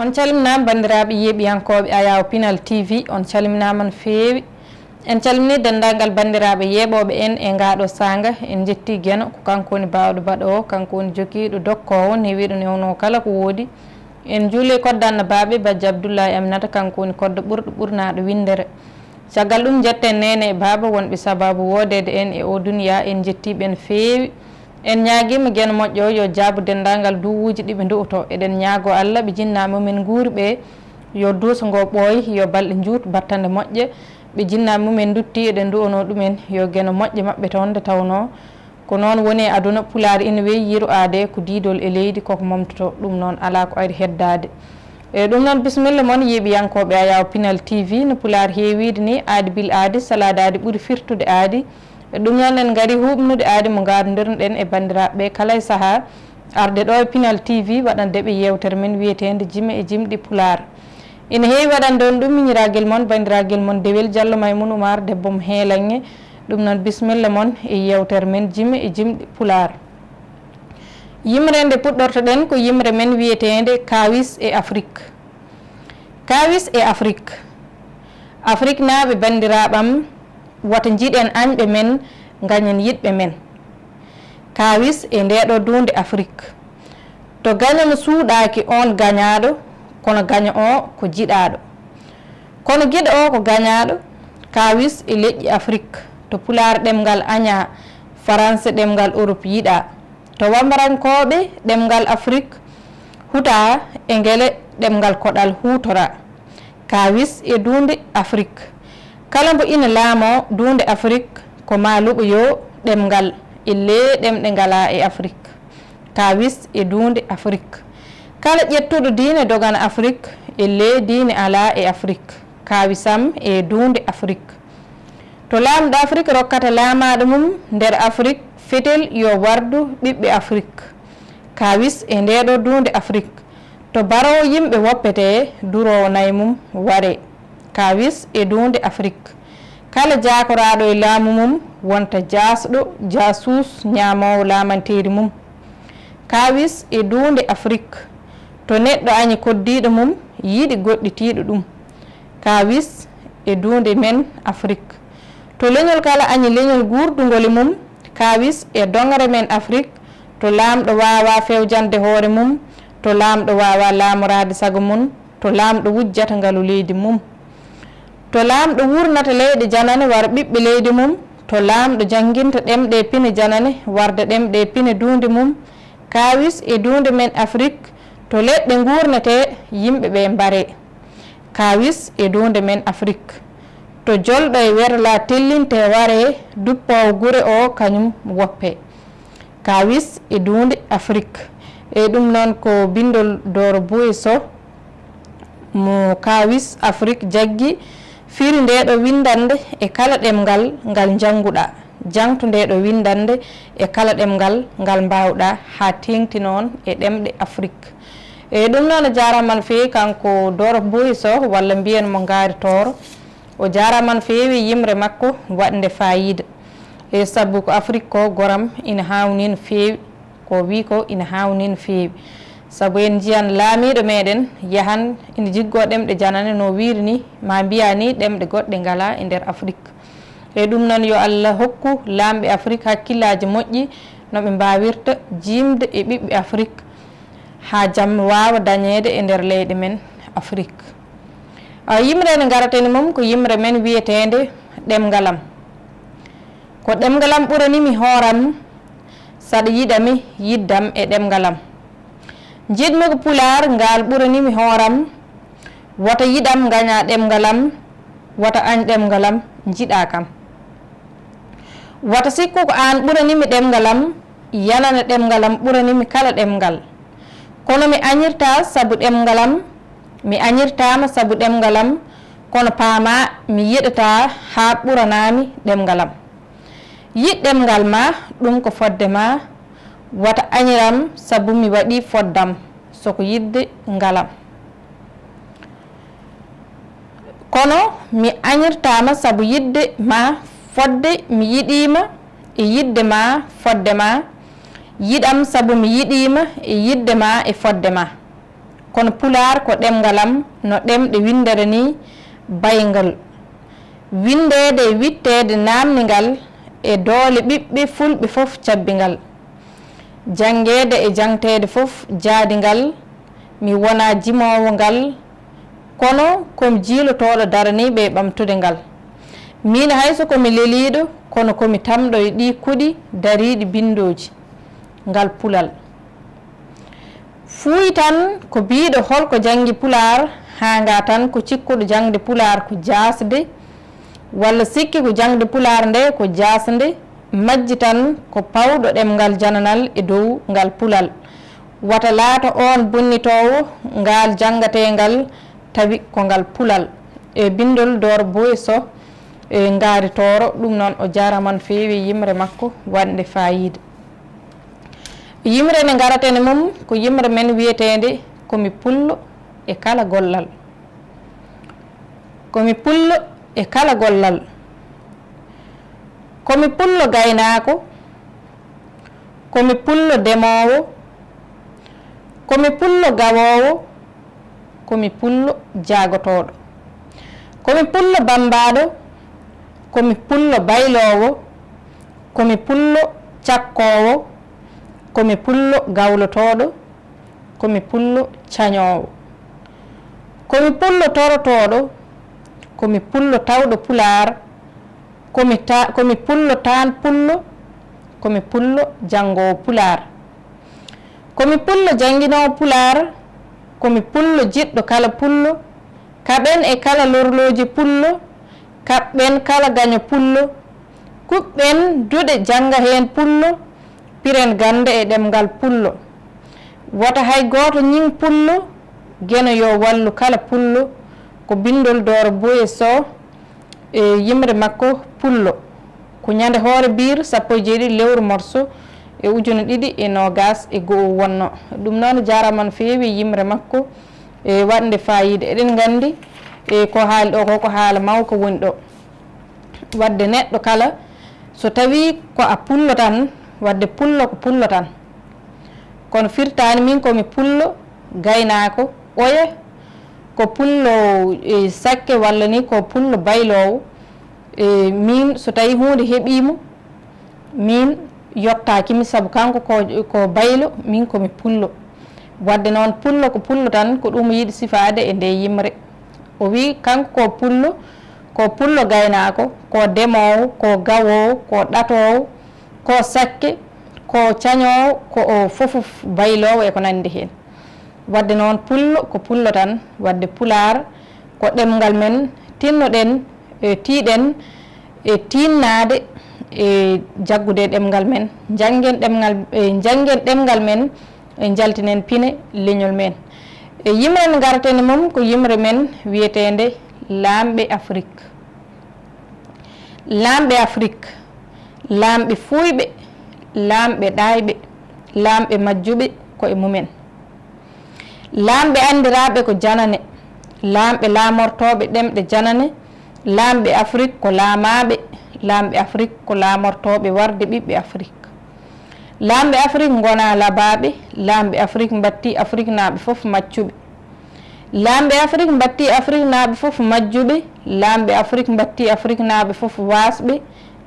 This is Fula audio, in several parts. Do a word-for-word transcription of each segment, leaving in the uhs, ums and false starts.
On calminaama, banndiraaɓe yeeɓiyankooɓe Ayaawo Pinal T V, on calminaama no feewi. En calminii denndaangal banndiraaɓe yeeɓooɓe en e ngaa ɗoo saanga. En njettii Geno, ko kanko woni baawɗo baɗoowo, kanko woni jogiiɗo dokkoowo, newiiɗo newnoowo kala ko woodi. En njuulii kodda annabaaɓe, Bajjo Abdullaahi Aminata, kanko woni koddo ɓurɗo ɓurnaaɗo winndere. Caggal ɗum, njetten neene e baaba wonɓe sabaabu woodeede en e oo duniyaa, en njettii ɓe no feewi. En ñaagiima Geno moƴƴo yo jaabu denndaangal duwuuji ɗi ɓe ndu'utoo. Eɗen ñaagoo Alla ɓe jinnaaɓe mumen nguuri ɓee, yo duuso ngoo ɓooy, yo balɗe njuut battane moƴƴe. Ɓe jinnaaɓe mumen nduttii, eɗen ndu'onoo ɗumen yo Geno moƴƴe maɓɓe toon nde tawnoo ko noon woni e aduna. Pulaar ina wiyi yiru aadee ko diidol e leydi, koko momtotoo. Ɗum noon alaa ko ari heddaade. E ɗum noon, bisimilla mon yeeɓiyankooɓe Ayaawo Pinal T V, no Pulaar heewiide ni, aadi bil aadi, salaade aadi ɓuri firtude aadi. E ɗum noon, en ngari huuɓnude aadi mo ngaarndirnoɗen e banndiraaɓe ɓe kala e sahaa, arde ɗo e Pinal T V, waɗande ɓe yeewtere men wiyeteende Jime e Jimɗi Pulaar. Ina heewi waɗande on ɗum miñiraagel mon, banndiraagal mon Dewel Jallo Maymun Umar, debbo mo Heelanŋe. Ɗum noon, bisimilla mon e yeewtere men Jime e Jimɗi Pulaar. Yimre nde puɗɗortoɗen ko yimre men wiyeteende Kaawis e Afrik. Kaawis e Afrik. Afriknaaɓe banndiraaɓe am, wata njiɗen añɓe men, ngañen yiɗɓe men. Kaawis e ndeeɗo duunde Afrik. To gaño mo suuɗaaki oon gañaaɗo, kono gaño o ko jiɗaaɗo. Kono giɗo o ko gañaaɗo. Kaawis e leƴƴi Afrik. To Pulaar ɗemngal añaa, Faranse ɗemngal Orop yiɗaa. To wambarankooɓe ɗemngal Afrik hutaa, e ngele ɗemngal koɗal huutoraa. Kaawis e duunde Afrik. Kala mbo ina laamoo duunde Afrik, ko maa luɓoyoo ɗemngal, ellee ɗemɗe ngalaa e Afrik. Kaawis e duunde Afrik. Kala ƴettuɗo diine dogana Afrik, ellee diine alaa e Afrik. Kaawisam e duunde Afrik. To laamɗo Afrik rokkata laamaaɗo mum nder Afrik fetel yo wardu ɓiɓɓe Afrik. Kaawis e ndeeɗo duunde Afrik. To baroowo yimɓe woppetee, duroowo nayi mum waree. Kaawis e duunde Afrik. Kala jaakoraaɗo e laamu mum wonta jaasɗo, jaasuus, ñaamoowo laamanteeri mum. Kaawis e duunde Afrik. To neɗɗo añi koddiiɗo mum, yiɗi goɗɗitiiɗo ɗum. Kaawis e duunde men Afrik. To leñol kala añi leñol guurdungol e mum, kaawis e doŋre men Afrik. To laamɗo waawaa fewjande hoore mum, to laamɗo waawaa laamoraade sago mum, to laamɗo wujjata ngalu leydi mum. To laamɗo wuurnata leyɗe janane wara ɓiɓɓe leydi mum, to laamɗo jannginta ɗemɗe pine janane warda ɗemɗe pine duunde mum, kaawis e duunde men Afrik. To leɗɗe nguurnetee, yimɓe ɓe mbaree. Kaawis e duunde men Afrik. To jolɗo e werlaa tellintee waree, duppoowo gure o kañum woppee. Kaawis e duunde Afrik. E ɗum noon ko binndol Dooro Buuye Soh mo Kaawis Afrik jaggi, firi ndeeɗo winndannde e kala ɗemngal ngal njannguɗaa, jaŋto ndeeɗo winndannde e kala ɗemngal ngal mbaawɗaa, haa teeŋti noon e ɗemɗe Afrik. E ɗum noon, a jaaraama no feewi kanko Dooro Buuye Soh, walla mbiyen mo Ngaari Tooro. O jaaraama no feewi e yimre makko waɗnde faayiida. E sabu ko Afrik ko goram ina haawnii no feewi, ko o wiyi ko ina haawnii no feewi. Sabu en njiyan laamiiɗo meɗen yahan ina jiggoo ɗemɗe janane no wiiri ni, maa mbiyaa ni ɗemɗe goɗɗe ngalaa e nder Afrik. E ɗum noon, yo Allah hokku laamɓe Afrik hakkillaaji moƴƴi no ɓe mbaawirta jiimde e ɓiɓɓe Afrik haa jam waawa dañeede e nder leyɗe men Afrik. A, yimre nde ngaraten e mum ko yimre men wiyeteende ɗemngal am. Ko ɗemngal am ɓurani mi hooram, saɗa yiɗa mi yiddam e ɗemngal am. Njiɗmi ko Pulaar, ngal ɓurani mi hooram, wata yiɗam ngaña ɗemngal am, wata añ ɗemngal am, njiɗa kam. Wata sikku ko aan ɓurani mi ɗemngal am, yanana ɗemngal am ɓurani mi kala ɗemngal. Kono mi añirtaa sabu ɗemngal am, mi añirtaama sabu ɗemngal am, kono paamaa mi yiɗataa haa ɓuranaa mi ɗemngal am. Yiɗ ɗemngal maa, ɗum ko fodde maa, wata añiram sabu mi waɗii foddam, so ko yiɗde ngalam. Kono mi añirtaama sabu yiɗde ma, fodde mi yiɗii ma e yiɗde ma fodde ma, yiɗam sabu mi yiɗii ma e yiɗde ma e fodde ma. Kono Pulaar ko ɗemngal am, no ɗemɗe winndere nii, bayngal winndeede e wiɗteede naamndingal e doole ɓiɓɓe Fulɓe fof cabbingal. Janngeede e jaŋteede fof jaadingal, mi wonaa jimoowo ngal, kono ko mi jiilotooɗo daraniiɓe e ɓamtude ngal. Miin hay so ko mi leliiɗo, kono ko mi tamɗo e ɗii kuɗi dariiɗi binndooji, ngal Pulal. Fuuy tan ko biyɗo hol ko janngi Pulaar, haa ngaa tan ko cikkuɗo jaŋde Pulaar ko jaasde, walla sikki ko jaŋde Pulaar nde ko jaasnde, majji tan ko pawɗo ɗemngal jananal e dow ngal Pulal. Wata laato oon bunnitoowo ngaal janngateengal tawi ko ngal Pulal. E binndol Dooro Boye Soh e Ngaari Tooro, ɗum noon o jaaraama no feewi e yimre makko waɗnde faayiida. Yimre nde ngaraten e mum ko yimre men wiyeteende Ko mi pullo e kala gollal. Ko mi pullo e kala gollal. Ko mi pullo gaynaako. Ko mi pullo demoowo. Ko mi pullo gawoowo. Ko mi pullo jaagotooɗo. Ko mi pullo bammbaaɗo. Ko mi pullo bayloowo. Ko mi pullo cakkoowo. Ko mi pullo gawlotooɗo. Ko mi pullo cañoowo. Ko mi pullo torotooɗo. Ko mi pullo tawɗo Pulaar. Ko mi ta-, ko mi pullo taan pullo. Ko mi pullo janngoowo Pulaar. Ko mi pullo jannginoowo Pulaar. Ko mi pullo jiɗɗo kala pullo. Kaɓen e kala lorlooji pullo. Kaɓɓen kala gaño pullo. Kuɓɓen duɗe jannga heen pullo. Piren gannde e ɗemngal pullo. Wota hay gooto ñing pullo. Geno yo wallu kala pullo. Ko binndol Dooro Boye Soh e yimre makko pullo. Ko ñande hoore biir sappo e jeeɗiɗi lewru morso e ujune ɗiɗi e noogaas e go'o wonno. Ɗum noon jaaraama no feewi e yimre makko e waɗnde faayiida. Eɗen nganndi e ko haali ɗo ko, ko haala mawka woni ɗo. Waɗde neɗɗo kala, so tawii ko a pullo tan, waɗde pullo ko pullo tan. Kono firtaani min ko mi pullo gaynaako, oya ko pullo, e, sakke walla ni ko pullo bayloowo. E, min so tawii huunde heɓiimo, min yottaaki mi, sabu kanko ko, ko baylo, min ko mi pullo. Waɗde noon pullo ko pullo tan, ko ɗum o yiɗi sifaade e nde yimre. O wii kanko ko pullo, ko pullo gaynaako, ko demoowo, ko gawoowo, ko ɗatoowo, ko sakke, ko cañoowo, ko o fof bayloowo e ko nanndi heen. Waɗde noon pullo ko pullo tan, waɗde Pulaar ko ɗemngal men, tinnoɗen, e tiiɗen e tiinnaade e jaggude ɗemngal men, njanngen ɗemngal, e njanngen ɗemngal men, e njaltinen pine leñol men. E yimre nde ngaraten e mum ko yimre men wiyeteende Laamɓe Afrik. Laamɓe Afrik, laamɓe fuuyɓe, laamɓe ɗaayɓe, laamɓe majjuɓe ko e mumen. Laamɓe anndiraaɓe ko janane, laamɓe laamortooɓe ɗemɗe janane, laamɓe Afrik ko laamaaɓe, laamɓe Afrik ko laamortooɓe warde ɓiɓɓe Afrik. Laamɓe Afrik ngonaa labaaɓe, laamɓe Afrik mbattii Afriknaaɓe fof maccuɓe. Laamɓe Afrik mbattii Afriknaaɓe fof majjuɓe, laamɓe Afrik mbattii Afriknaaɓe fof waasɓe,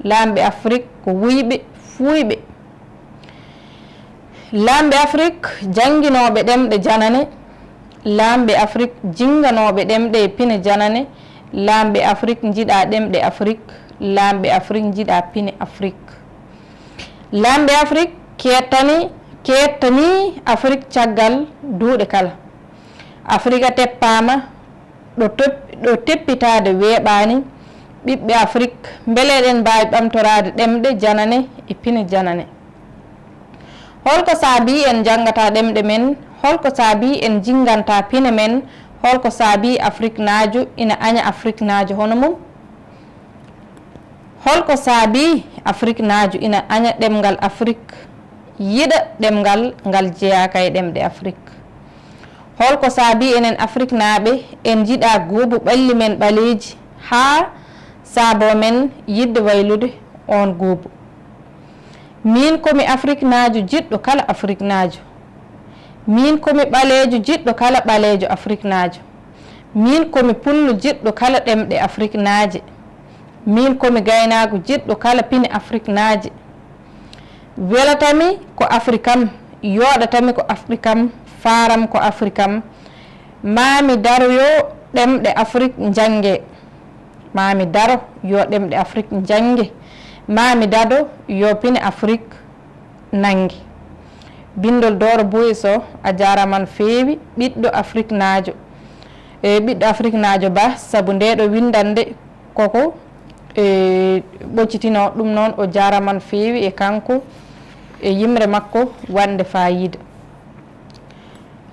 laamɓe Afrik ko wuyɓe, fuuyɓe. Laamɓe Afrik jannginooɓe ɗemɗe janane, laamɓe Afrik jinnganooɓe ɗemɗe e pine janane, laamɓe Afrik njiɗaa ɗemɗe Afrik, laamɓe Afrik njiɗaa pine Afrik. Laamɓe Afrik keettani, keettanii Afrik caggal duuɗe kala. Afrika teppaama ɗo top-, ɗo teppitaade weeɓaani, ɓiɓɓe Afrik, mbele eɗen mbaawi ɓamtoraade ɗemɗe janane e pine janane? Holko saabii en njanngataa ɗemɗe men? Holko saabii en njinngantaa pine men? Holko saabii Afriknaajo ina aña Afriknaajo hono mum? Holko saabii Afriknaajo ina aña ɗemngal Afrik, yiɗa ɗemngal ngal jeyaaka e ɗemɗe Afrik? Holko saabii enen Afriknaaɓe en njiɗaa goobu ɓalli men ɓaleeji haa saaboo men yiɗde waylude oon goobu? Miin ko mi Afriknaajo jiɗɗo kala Afriknaajo. Miin ko mi ɓaleejo jiɗɗo kala ɓaleejo Afriknaajo. Miin ko mi pullo jiɗɗo kala ɗemɗe Afriknaaje. Miin ko mi gaynaako jiɗɗo kala pine Afriknaaje. Welatami ko Afrikam, yooɗatami ko Afrikam, faaram ko Afrikam. Maa mi daroyo ɗemɗe Afrik njannge. Maa mi daro yo ɗemɗe Afrik njannge. Maa mi dado yo pine Afrik nannge. Binndol Dooro Buuye Soh, a jaaraama no feewi, ɓiɗɗo Afriknaajo. E ɓiɗɗo Afriknaajo ba, sabu ndeeɗo winndannde koko e ɓoccitino ɗum noon, o jaaraama no feewi e kanko e yimre makko waɗnde faayiida.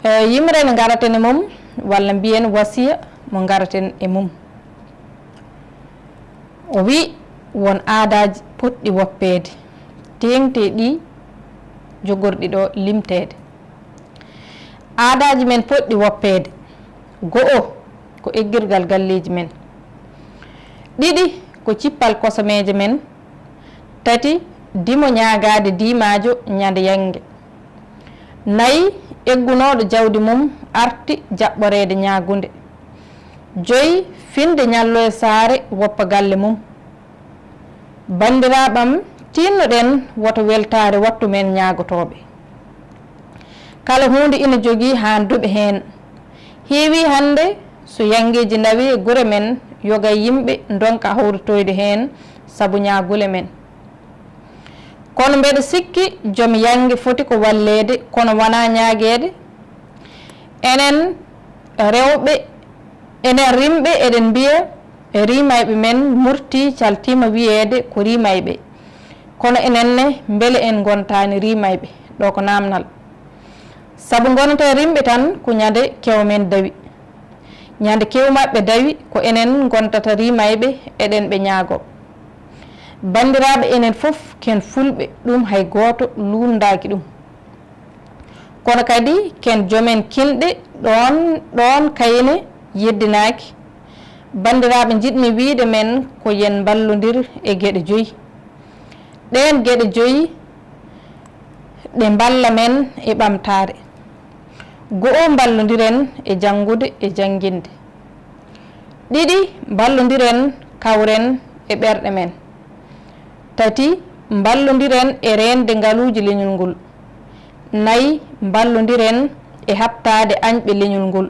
E yimre nde ngaraten e mum, walla mbiyen wasiya mo ngaraten e mum. O wi won aadaaji potɗi woppeede, teeŋti e ɗi jogorɗi ɗo limteede. Aadaaji men potɗi woppeede, go'o ko eggirgal galleeji men, ɗiɗi ko cippal kosameeje men, tati dimo ñaagaade diimaajo ñande yannge, nayi eggunooɗo jawdi mum arti jaɓɓoreede ñaagunde, joyi finde ñalloya saare woppa galle mum. Banndiraaɓam, tiinno-ɗen woto weltaare wattu men ñaagotooɓe. Kala huunde ina jogii haa duɓe heen. Heewii hannde so yanngeeji ndawii e gure men, yoga yimɓe ndonka hawritoyde heen sabu ñaagule men. Kono mbeɗa sikki joom yannge foti ko walleede, kono wonaa ñaageede. Enen rewɓe, enen rimɓe eɗen mbiya rimayɓe men murtii caltiima wiyeede ko rimayɓe. Kono enen ne, mbele en ngontaani rimayɓe? Ɗo ko naamnal. Sabu ngonten rimɓe tan ko ñande kew men dawi. Ñande kew maɓɓe dawi ko enen ngontata rimayɓe, eɗen ɓe ñaago. Banndiraaɓe, enen fof ken fulɓe, ɗum hay gooto luulndaaki ɗum. Kono kadi ken joomen kinɗe, ɗoon, ɗoon kayne yeddinaaki. Banndiraaɓe, njiɗmi wiyde men ko yen mballondir e geɗe joyi. Ɗeen geɗe joyi ɗe mballa men e ɓamtaare. Go'o, mballondiren e janngude e jannginde. Ɗiɗi, mballondiren kawren e ɓerɗe men. Tati, mballondiren e reende ngaluuji leñol ngol. Nayi, mballondiren e haɓtaade añɓe leñol ngol.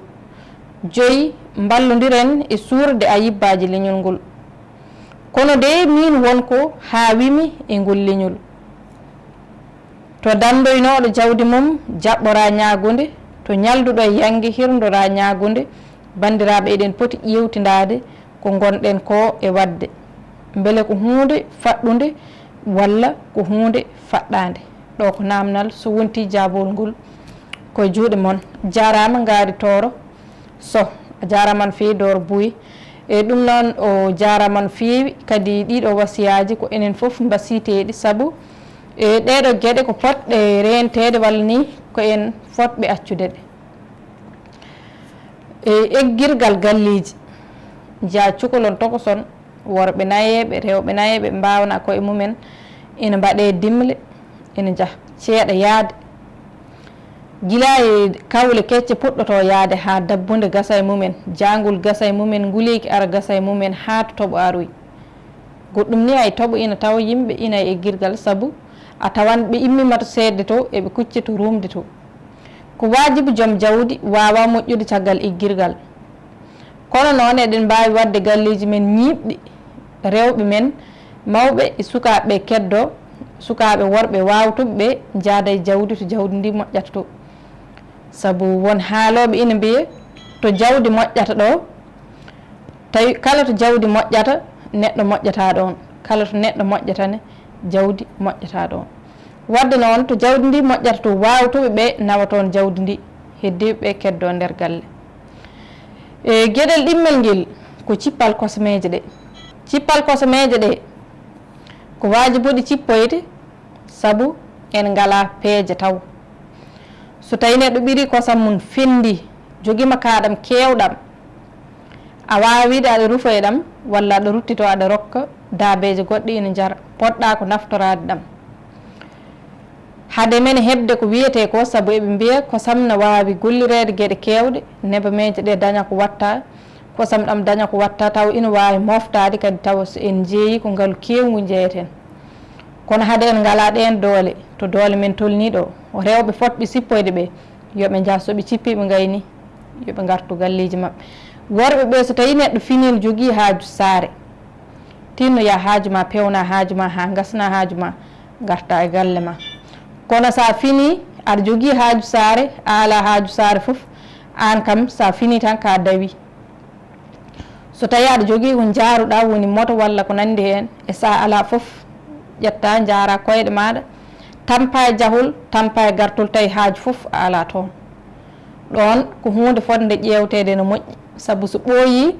Joyi, mballondiren e suurde ayibbaaji leñol ngol. Kono de miin won ko haawimi e ngol leñol. To danndoynooɗo jawdi mum jaɓɓoraa ñaagunde, to ñalduɗo e yannge hirndoraa ñaagunde, banndiraaɓe, eɗen poti ƴeewtindaade ko ngonɗen koo e waɗde. Mbele ko huunde faɗɗunde walla ko huunde faɗɗaande? Ɗo ko naamnal, so wontii jaabool ngol ko e juuɗe mon. Jaaraama, Ngaari Tooro Soh, a jaaraama no feewi, Dooro Buuye. E ɗum noon, o jaaraama no feewi. Kadi ɗiiɗo wasiyaaji ko enen fof mbasiyteeɗi, sabu e ɗeeɗo geɗe ko potɗe reenteede walla ni ko en fotɓe accude ɗe. E eggirgal galleeji, njiyaa cukalon tokoson, worɓe nayeeɓe, rewɓe nayeeɓe mbaawnaa koye mumen, ina mbaɗee dimle, ina njaha ceeɗa yaade. Gila e kawle kecce puɗɗotoo yaade haa dabbunde gasa e mumen, jaangol gasa e mumen, nguleeki ara gasa e mumen, haa to toɓo aroyi. Goɗɗum ni, hay toɓo ina tawa yimɓe ina e eggirgal, sabu a tawan ɓe immiima to seedde to, eɓe kucca to ruumde to. Ko waajibu joom jawdi waawaa moƴƴude caggal eggirgal. Kono noon eɗen mbaawi waɗde galleeji men ñiiɓɗi, rewɓe men, mawɓe e sukaaɓe keddoo, sukaaɓe worɓe waawtuɓe ɓe njaada e jawdi to jawdi ndi moƴƴata to. Sabu won haalooɓe ina mbiya, to jawdi moƴƴata ɗo, tawi kala to jawdi moƴƴata, neɗɗo moƴƴata ɗoon. Kala to neɗɗo moƴƴata ne, jawdi moƴƴata ɗoon. Waɗde noon, to jawdi ndi moƴƴata to, waawtuɓe ɓe nawa toon jawdi ndi, heddiiɓe ɓe keddoo nder galle. E geɗel ɗimmel ngel, ko cippal kosameeje ɗe. Cippal kosameeje ɗe, ko waajibude cippoyde, sabu en ngalaa peeje taw. So tawii neɗɗo ɓirii kosam mum, fenndii, jogiima kaaɗam keewɗam, a waawaa wiyde aɗa rufoya ɗam, walla aɗa ruttitoo aɗa rokka daabeeje goɗɗe ina njara, potɗaa ko naftoraade ɗam. Hade men heɓde ko wiyetee ko, sabu eɓe mbiya kosam na waawi gollireede geɗe keewɗe, nebameeje ɗe daña ko watta, kosam ɗam daña ko watta, taw ina waawi mooftaade kadi tawa so en njeeyi ko ngalu keewngu njeyeten. Kono hade en ngalaa ɗeen doole, to doole men tolnii ɗo, rewɓe fotɓe sippoyde ɓe, yo ɓe njah so ɓe cippii ɓe ngayni, yo ɓe ngartu galleeji maɓɓe. Worɓe ɓe so tawii neɗɗo finii no jogii haaju saare, tinno ya haaju ma, pewna haaju ma haa ngasna haaju ma, ngarta e galle ma. Kono sa finii aɗa jogii haaju saare, a alaa haaju saare fof, aan kam sa finii tan ka dawi. So tawii aɗa jogii ko njaaruɗaa woni moto walla ko nanndi heen, e sa alaa fof, ƴetta njaara koyɗe maaɗa, tampa e jahol, tampa e gartol tawi haaju fof a alaa toon. Ɗoon ko huunde fotnde ƴeewteede no moƴƴi, sabu so ɓooyii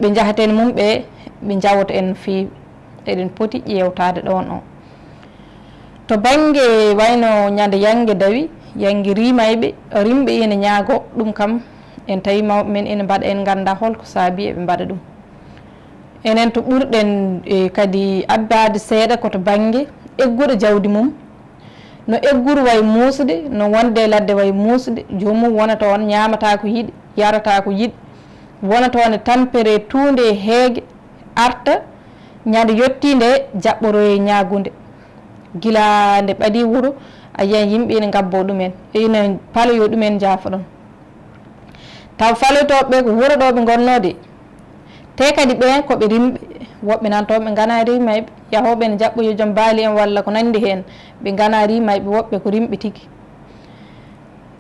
ɓe njahata en mum ɓe, ɓe njawta en no feewi. Eɗen poti ƴeewtaade ɗoon o. To bannge wayno ñande yannge dawi, yannge rimayɓe, rimɓe ina ñaago ɗum kam, en tawi mawɓe men ina mbaɗa, en ngannda hol ko saabi eɓe mbaɗa ɗum. Enen to ɓurɗen, e, kadi addaade seeɗa ko to bannge egguɗo jawdi mum, no egguru wayi muusde, no wonde e ladde wayi muusde, joomum wona toon, ñaamata ko yiɗi, yarata ko yiɗi, wona toon e tampere tuunde e heege, arta, ñande yottii nde jaɓɓoroye ñaagunde. Gila nde ɓadii wuro, a yiyan yimɓe ina ngabbo ɗumen, ina paloyo ɗumen njaafo ɗon. Taw faloytooɓe ɓe ko wuro ɗo ɓe ngonnoo de. Te kadi ɓeen ko ɓe rimɓe, woɓɓe nan toon ɓe nganaa rimayɓe, yahooɓe ene jaɓɓoyo joom baali en walla ko nanndi heen, ɓe nganaa rimayɓe, woɓɓe ko rimɓe tigi.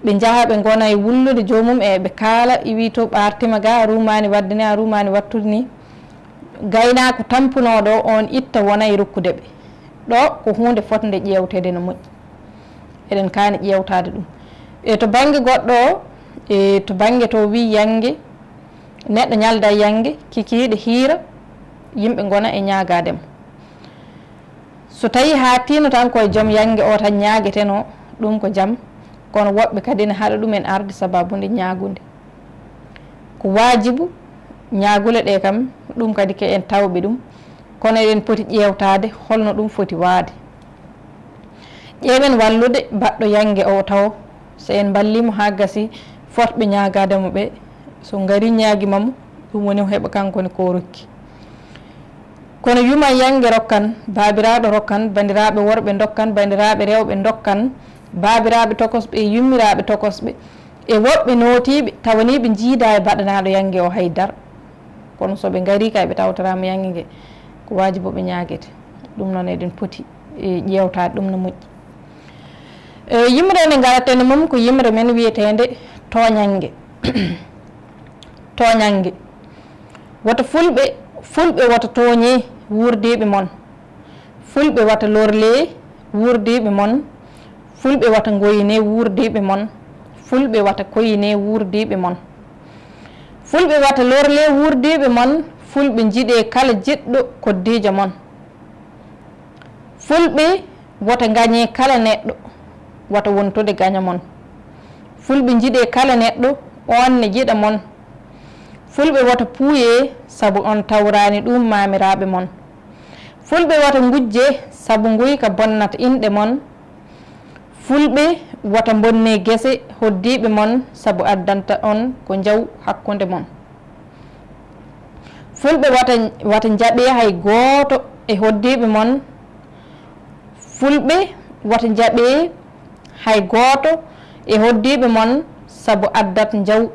Ɓe njaha ɓe ngona e wullude joomum e ɓe kaala, iwi to ɓaartima ga, a ruumaani waɗde ni, a ruumaani wattude ni. Gaynaako tampunooɗo on itta wona e rokkude ɓe. Ɗo ko huunde fotnde ƴeewteede no moƴƴi. Eɗen kaani ƴeewtaade ɗum. E to bannge goɗɗo o, e to bannge to wii yannge, neɗɗo ñalda e yannge, kikiiɗe hiira, yimɓe ngona e ñaagaade mo. So tawii haa tiino tan ko e joom yannge o tan ñaagetenoo, ɗum ko jam, kono woɓɓe kadi ene haɗa ɗum en arde sababu nde ñaagunde. Ko waajibu, ñaagule ɗe kam, ɗum kadi ko en tawɓe ɗum, kono eɗen poti ƴeewtaade holno ɗum foti waade. Ƴeewen wallude baɗɗo yannge o taw so en mballii mo haa gasi, fotɓe ñaagaade mo ɓe, so ngari ñaagima mo, ɗum woni o heɓa kanko ne ko o rokki. Kono yuma yannge rokkan, baabiraaɗo rokkan, banndiraaɓe worɓe ndokkan, banndiraaɓe rewɓe ndokkan, baabiraaɓe tokosɓe e yummiraaɓe tokosɓe, e woɓɓe nootiiɓe tawa ni ɓe njiidaa e baɗanaaɗo yannge o hay dara. Kono so ɓe ngarii kay ɓe tawtoraama yannge nge, ko waajibu ɓe ñaagete. Ɗum noon eɗen poti, e, ƴeewtaade ɗum no moƴƴi. E, yimre nde ngaraten e mum ko yimre men wiyeteende tooñannge. Tooñannge. Woto fulɓe, fulɓe woto tooñe wuurdiiɓe mon. Fulɓe wata lorlee wuurdiiɓe mon. Fulɓe wata ngoyne wuurdiiɓe mon. Fulɓe wata koyne wuurdiiɓe mon. Fulɓe wata lorlee wuurdiiɓe mon. Fulɓe njiɗee kala jiɗɗo koddiijo mon. Fulɓe wota ngañe kala neɗɗo, wata wontude gaño mon. Fulɓe njiɗee kala neɗɗo, oon ne jiɗa mon. Fulɓe wota puuyee, sabu on tawraani ɗuum maamiraaɓe mon. Fulɓe wota ngujje, sabu nguyka bonnata inɗe mon. Fulɓe wota mbonnee gese hoddiiɓe mon, sabu addanta on ko njaw hakkunde mon. Fulɓe wata, wata njaɓee hay gooto e hoddiiɓe mon. Fulɓe wata njaɓee hay gooto e hoddiiɓe mon, sabu addat njaw.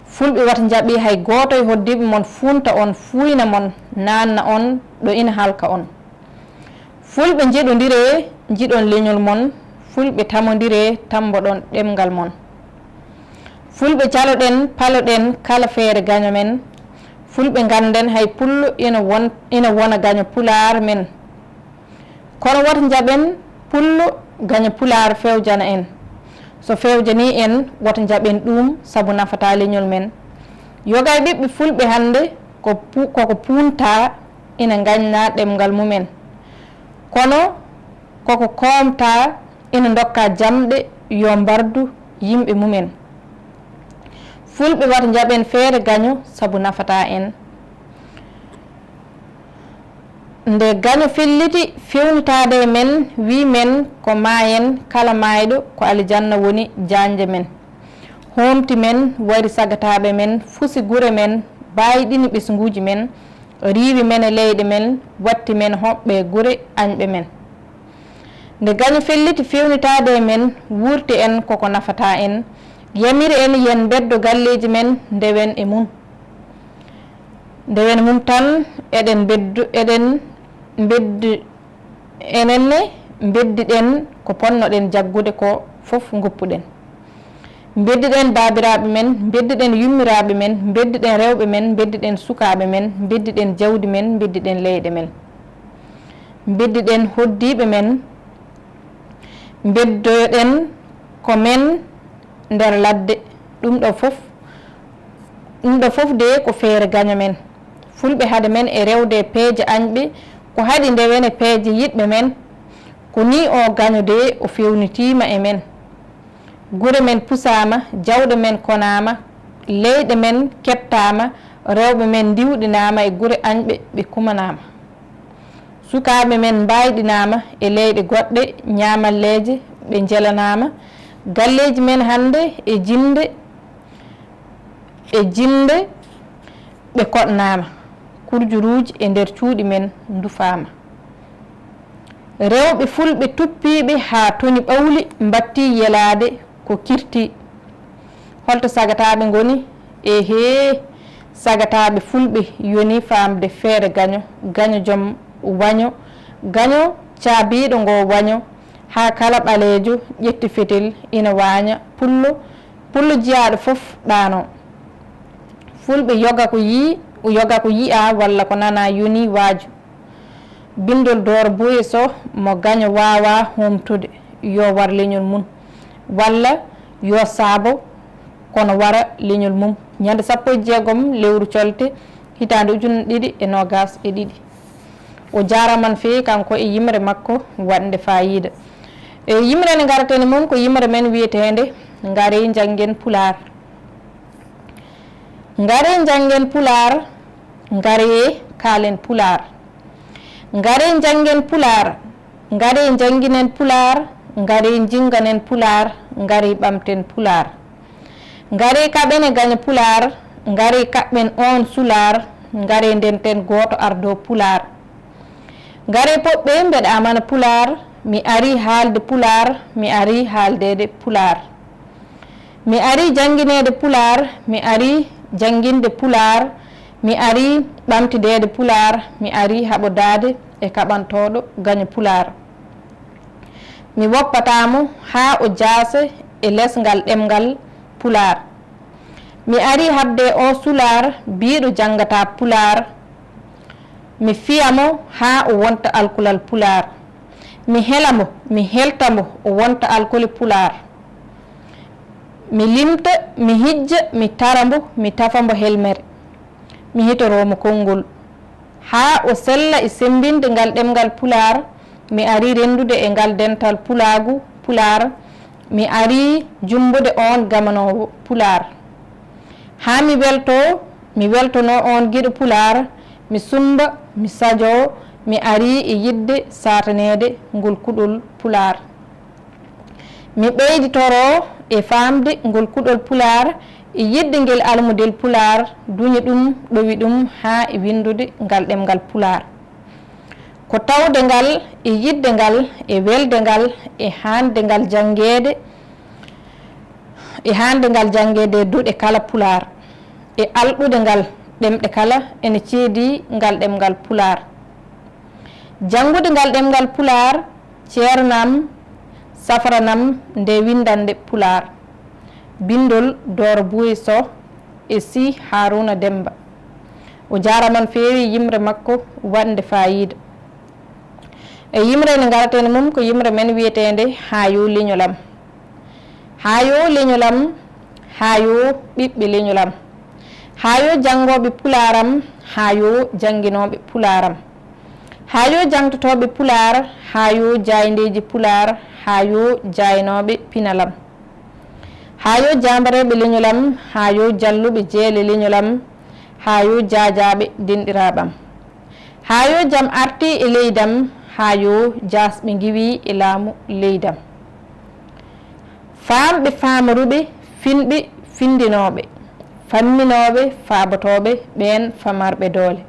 Fulɓe wata njaɓee hay gooto e hoddiiɓe mon fuunta on, fuuyna mon, naanna on ɗo ina halka on. Fulɓe njeɗondiree, njiɗon leñol mon, fulɓe tamondiree, tammboɗon ɗemngal mon. Fulɓe caloɗen, paloɗen kala feere gaño men. Fulɓe ngannden hay pullo ina won, ina wona gaño pulaar men. Kono wota njaɓen pullo gaño pulaar fewjana en. So fewjanii en, wota njaɓen ɗuum, sabu nafataa leñol men. Yoga e ɓiɓɓe fulɓe hannde ko pu-, koko puuntaa ina ngañna ɗemngal mumen. Kono koko koomtaa ina ndokka jamɗe yo mbardu yimɓe mumen. Fulɓe wata njaɓen feere gaño sabu nafataa en. Nde gaño felliti fewnitaade e men, wii men ko maayen, kala maayɗo ko alijanna woni jaanje men. Hoomti men, wari sagataaɓe men, fusi gure men, baayɗini ɓesnguuji men, riiwi men e leyɗe men, watti men hoɓɓe gure añɓe men. Nde gaño felliti fewnitaade e men, wuurti en koko nafata en, yamiri en yen mbeddo galleeji men, ndewen e mum. Ndewen mum tan, eɗen mbeddu, eɗen mbeddi, enen ne mbeddiɗen ko ponnoɗen jaggude ko fof ngoppuɗen. Mbeddiɗen baabiraaɓe men, mbeddiɗen yummiraaɓe men, mbeddiɗen rewɓe men, mbeddiɗen sukaaɓe men, mbeddiɗen jawdi men, mbeddiɗen leyɗe men. Mbeddiɗen hoɗdiiɓe men, mbeddoyoɗen ko men nder ladde. Ɗum ɗo fof, ɗum ɗo fof de ko feere gaño men. Fulɓe hade men e rewde peeje añɓe, ko haɗi ndewen e peeje yiɗɓe men. Ko nii o gaño de o fewnitiima e men. Gure men pusaama, jawɗe men konaama, leyɗe men keɓtaama, rewɓe men ndiwɗinaama e gure añɓe ɓe kumanaama. Sukaaɓe men mbaayɗinaama e leyɗe goɗɗe, ñaamalleeje ɓe njelanaama, galleeji men hannde e jinnde, e jinnde ɓe koɗnaama, kurjuruuji e nder cuuɗi men ndufaama. Rewɓe fulɓe tuppiiɓe haa toni ɓawli mbattii yelaade ko kirti. Holto sagataaɓe ngoni? Ehee, sagataaɓe fulɓe yoni faamde feere gaño, gaño joom waño, gaño caabiiɗo ngo waño, haa kala ɓaleejo ƴetti fetel ina waaña pullo, pullo jiyaaɗo fof ɗaano. Fulɓe yoga ko yii, yoga ko yiya walla ko nana yoni waaju. Bindol Dooro Buuye Soh mo gaño waawaa hoomtude, yo war leñol mum, walla yo saabo kono wara leñol mum. Ñande sappo e jeegom lewru colte, hitaande ujunere ɗiɗi e noogas e ɗiɗi. O jaaraama no feewi kanko e yimre makko waɗnde faayiida. E yimre nde ngaraten e mum ko yimre men wiyeteende Ngaree njanngen Pulaar. Ngaree njanngen Pulaar, ngaree kaalen Pulaar. Ngaree njanngen Pulaar, ngaree njannginen Pulaar, ngaree njinnganen Pulaar, ngaree ɓamten Pulaar. Ngaree kaɓen e gaño Pulaar, ngaree kaɓɓen oon sulaar, ngaree ndenten gooto ardoo Pulaar. Ngaree poɓɓe mbeɗa amana Pulaar, mi arii haalde Pulaar, mi arii haaldeede Pulaar. Mi arii janngineede Pulaar, mi arii jannginde Pulaar, mi arii ɓamtideede Pulaar, mi arii haɓodaade e kaɓantooɗo gaño Pulaar. Mi woppataa mo haa o jaase e les ngal ɗemngal Pulaar. Mi arii haɓde e oo sulaar biyɗo janngataa Pulaar. Mi fiya mo haa o wonta alkulal Pulaar. Mi hela mo, mi helta mo o wonta alkoli Pulaar. Mi limta, mi hijja, mi tara mbo, mi tafa mbo helmere. Mi hitoroo mo konngol. Haa o sella e semmbinde ngal ɗemngal Pulaar, mi arii renndude e ngal dental pulaagu, Pulaar, mi arii jummbude oon gamanoowo Pulaar. Haa mi weltoo, mi weltonoo oon giɗo Pulaar, mi summba, mi sajoo, mi arii e yiɗde saataneede ngol kuɗol Pulaar. Mi ɓeyditoroo e faamde ngol kuɗol Pulaar, e yiɗde ngel almudel Pulaar, duñi ɗum, ɗowi ɗum haa e winndude ngal ɗemngal Pulaar. Ko tawde ngal, e yiɗde ngal, e welde ngal, e haande ngal janngeede, e haande ngal janngeede e duɗe kala Pulaar, e alɗude ngal ɗemɗe kala ene ceedii ngal ɗemngal Pulaar. Janngude ngal ɗemngal Pulaar ceernam, safranam nde winndannde Pulaar. Binndol Dooro Buuye Soh e Sih Haaruuna Demmba. O jaaraama no feewi yimre makko waɗnde faayiida. E yimre nde ngaraten e mum ko yimre men wiyeteende Haa yo leñol am. Haa yo leñol am, haa yo ɓiɓɓe leñol am. Haa yo janngooɓe Pulaar am, haa yo jannginooɓe Pulaar am. Haa yo jangtotooɓe Pulaar, haa yo jaayndeeji Pulaar, haa yo jaaynooɓe pinal am. Haa yo jaambareeɓe leñol am, haa yo jalluɓe jeele leñol am, haa yo jaajaaɓe denɗiraaɓe am. Haa yo jam arti e leydam, haa yo jaasɓe ngiwi e laamu leydam. Faamɓe faamaruɓe, finɓe findinooɓe, famminooɓe faabotooɓe, ɓeen famarɓe doole.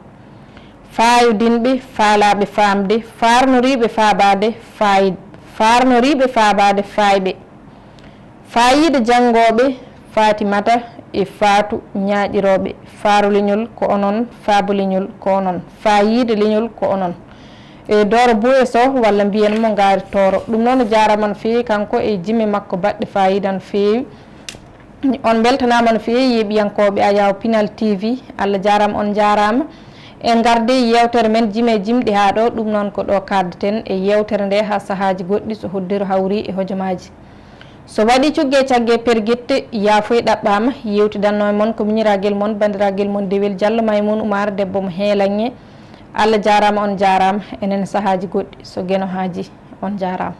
Faayodinɓe faalaaɓe faamde, faarnoriiɓe faabaade faayid, faarnoriiɓe faabaade faayɓe. Faayiida janngooɓe, Faatimata e Faatu ñaaƴirooɓe, faaro leñol ko onon, faabo leñol ko onon, faayiida leñol ko onon. E Dooro Buye Sow walla mbiyen mo Ngaari Tooro. Ɗum noon o jaaraama no feewi kanko e jime makko baɗɗe faayiida no feewi. On mbeltanaama no feewi yeeɓiyankooɓe Ayaawo Pinal T V. Allah jaaraama, on njaaraama. En ngardi yeewtere men jime jimɗi haa ɗo, ɗum noon ko ɗo kaaddeten e yeewtere nde haa sahaaji goɗɗi so hoddiro hawri e hojomaaji. So waɗi cugge cagge pergitte, yaafoy ɗaɓɓaama, yeewtidanno e mon ko miñiraagel mon, banndiraagal mon Dewel Jallo Maymuun Umaar, debbo mo Heelanŋe. Allah jaaraama, on njaaraama, enen sahaaji goɗɗi so Geno haajii, on njaaraama.